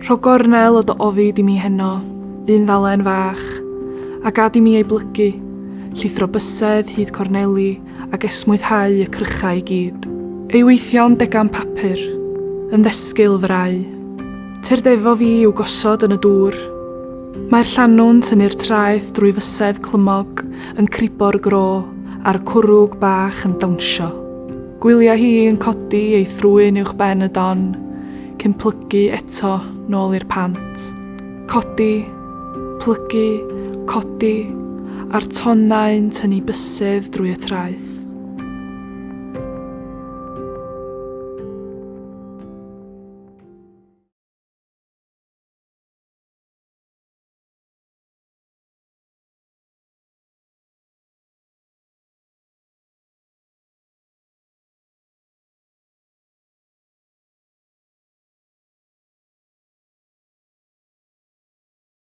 Rho gornel o dy ofid i mi heno, un ddalen fach, a gad i mi ei blygu, llithro bysedd hyd corneli ac esmwythhau y crychau i gyd. Ei weithio'n degan papur, yn ddesgyl frau. Tyrd efo fi i'w gosod yn y dŵr. Mae'r llanw'n tynnu'r traeth drwy fysedd clymog, yn cribo'r gro, a'r cwrwg bach yn dawnsio. Gwylia hi yn codi ei thrwyn uwch ben y don, cyn plygu eto nôl i'r pant. Codi, plygu, codi, a'r tonnau'n tynnu bysedd drwy y traeth.